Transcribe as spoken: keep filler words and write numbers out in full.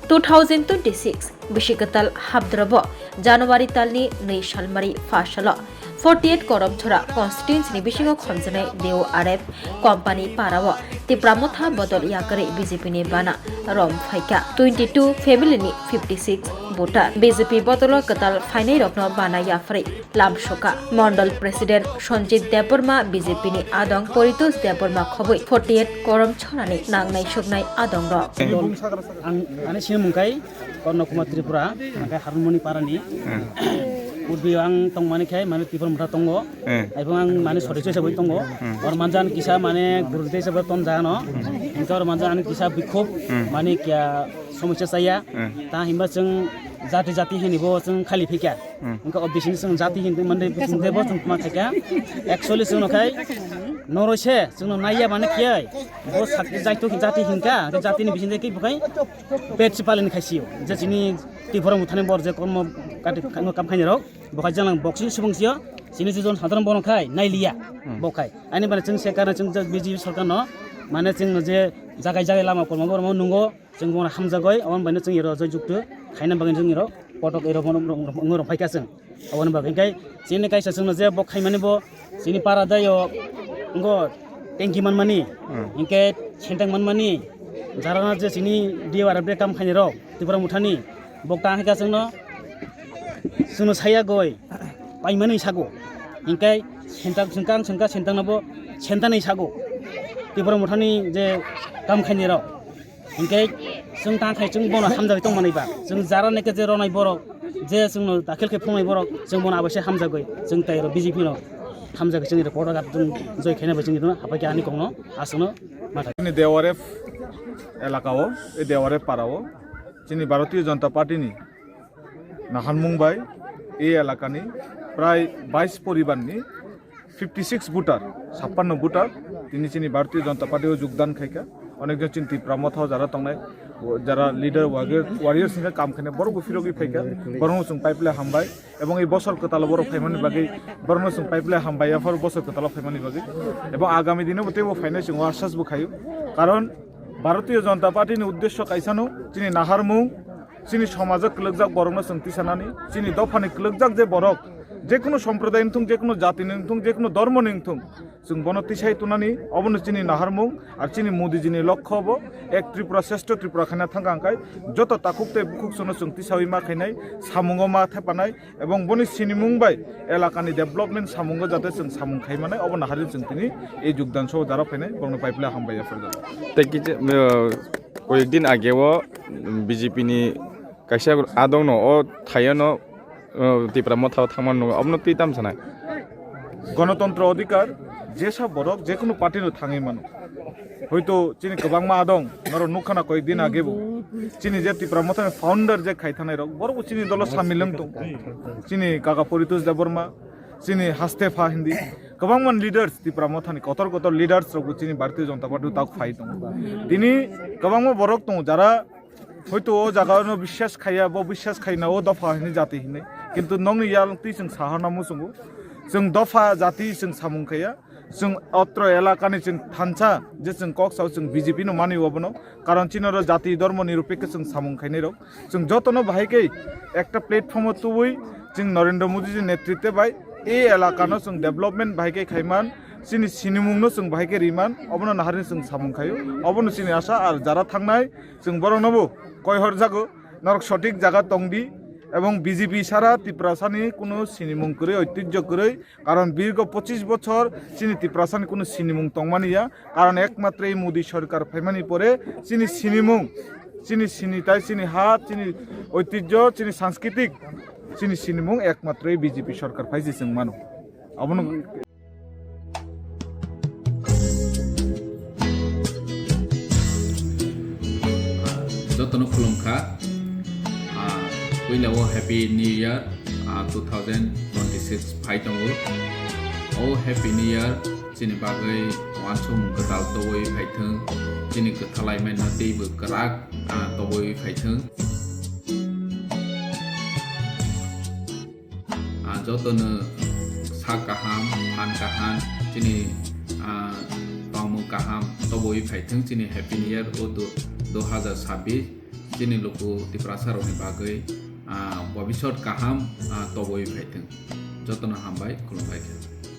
Two thousand twenty-six bisi kwtal habdrobo January talni nwi salmari pha salo forty-eight Koromchora constituency ni bisingo khomjaknai D O R F company parao Tipra Motha bodol yakarwi B J P ni bana rom phaikha twenty-two family ni fifty-six voter. B J P bodolo kwtal phainai rokno bana yapharwi lamsoka. Mondol President Sanjit Debbarma, B J P ni adong Paritosh Debbarma khobwi forty-eight Koromchorani nangnai suknai adongrok. Ang, ani sini mungkai Korno Kumar Tripura, mungkai Harmoni Parani. Urbi ang tongmani khai mane Tipra Motha tongo. Aibong ang mane sori choi sabai tongo. Or manjan kisa mane guru de sabai ton jano. Inka or manjan ani kisa bikhop mane kya somosya saya. Ta himba chwng jati jati hini bo chwng khali phikya. Hwnkhe o bisingni chwng jati hinwi mande bisingtwi bo chwng ma khaikha. Actually chwngno khai noroi se chwngno naiya mane kiyai. Bo sakti jaito jati hinkha, hwnkhe jatini bisingtwi khe bukhai pet sipalin khaisio. Je chini Tipra Mothani bor je kormo kati kam khainirok, bo khai jang boxing subung sio, chini je jon sadharon bono khai nailiya, bo khai. Ani bana chwng se karna chwng je B J P sorkarno mane chwng je jagai jagai lama kormo bormo nungo, chwng bono hamjagoi, aboni baino chwng iro joi juktu khaina bagwi chwng iro kotok iro bono wng rok phaikha chwng. Aboni bagwi hwnkhe chini kaisa chwngno je bo khaimani bo chini para dayo wngkha tanki manmani, hwnkhe sentang manmani, jarana je chini D O R F de kam khainai rok Tipra Mothani bo ta hwnkhe chwngno chwngno saya goi paimani sago, hwnkhe sentang sengkang sengkang sentang no bo sentanai sago Tipra Mothani je kam khainai rok. Hwnkhe chwng tang khai chwng bono hamjagwi tongmani ba. Chwng jara neke je ronai borok, je chwngno dakhil khe phungnai borok, chwng bono abaise hamjagwi. Chwng tai ro B J P no hamjagwi chwng ro kotor gat chwng joi khaina bai chwng ro hapai khe ani kokno aswkno ma thai. Chini D O R F elaka o, e D O R F para o, chini Bharatiya Janata Party ni naharmung bai e elaka ni prai bais poribar ni fifty six voter, chappanno voter, tini chini Bharatiya Janata Party o jogdan khaikha. Onekjon chini Tipra Motha o jara tongnai, o jara leader, warrior, warriors hwnwi kam khainai borok bo phirogwi phaikha. Borokno chwng paiple hambai. Ebong ei bosor kwtalo borok phaimani bagwi borokno chwng paiple hambai yaphar bosor kwtalo phaimani bagwi. Ebong agami dino bo teibo phainai chwng o asas bo khaio. Karon Bharatiya Janata Party ni uddesyo kaisano chini naharmung, chini somajo kwlwkjak borokno chwng tisanani, chini dophani kwlwkjak je borok, jekunu somprodaini wngthung, jekunu jatini wngthung, jekunu dhormoni wngthung, chwng bono tisai tunani, obono chini naharmung, ar chini Modiji ni lokho bo ek Tripura, sreshto Tripura khaina thangkha hwnkhe joto takhuk tei bukhuk chwngno chwng tisaui ma khainai, samungo ma thepanai, ebong boni sinimung bai elakani development samungo jate chwng samung khai manai, obo naharwi chwng tini ei jogdan sobo jara phainai, borokno paiple hambai yapharjak. Tei kisa, uh, koyekdin age o B J P ni kaisa adong no o thaio no, uh, Tipra Motha o thangma nugo, obono twi tam sanai? Gonotontro odhikar, jesa borok jekunu party no thangwi mano. Hoito chini kwbangma adong, norok nukha na koyekdin age bo. Chini je Tipra Motha ni founder je khai thanai rok, borok bo chini dolo samil wng tong. Chini kaka Paritosh Debbarma, chini haste pha hindi. Kwbangma leaders, Tipra Motha ni kotor kotor leaders rok bo chini Bharatiya Janata Party o tak phai tongo. Tini kwbangma borok tongo, jara hoito o jaga no biswas khaiya, bo biswas khaina o dopha hini jati hini. Kintu nokni yal twi chwng sahana muchungo. Chwng dopha jati chwng samung khaiya. Chwng otro elakani chwng thansa je chwng kok sao chwng B J P no mani obono. Karon chini oro jati dhormo nirupekhe chwng samung khainai rok. Chwng jotono bahai khe ekta platform o tubui chwng Narendra Modi ji netritwe bai e elakano chwng development bahai khe khaiman, chini sinimungno chwng bahai khe riman, obono naharni chwng samung khaio. Obono chini asa ar jara thangnai chwng borokno bo koihor jago, norok sothik jaga tongdi ebong B J P sara Tiprasani kunu sinimung kwrwi, oitijjo kwrwi, karon birgo pochis bochor chini Tiprasani kunu sinimung tongmani ya, karon ekmatro ei Modi sorkar phaimani pore chini sinimung, chini sinitai, chini ha, chini oitijjo, chini sanskritik, chini sinimung ekmatro ei B J P sorkar phaiji chwng mano. Abono jotono khulumkha. Ah, puila o Happy New Year, ah, two thousand twenty-six phai tongo. O Happy New Year chini bagwi uansukmung kwtal tobwi phaithwng, chini kwthalai mano teibo kwrak, ah, tobwi phaithwng. Ah, jotono sak kaham, phan kaham, chini, ah, tongmung kaham tobwi phaithwng chini Happy New Year o du-, dui hazar sabbish. chini luku Tiprasa rokni bagwi, ah, bobisot kaham, ah, toboi phaithwng. Jotono hambai, khulumbai khe.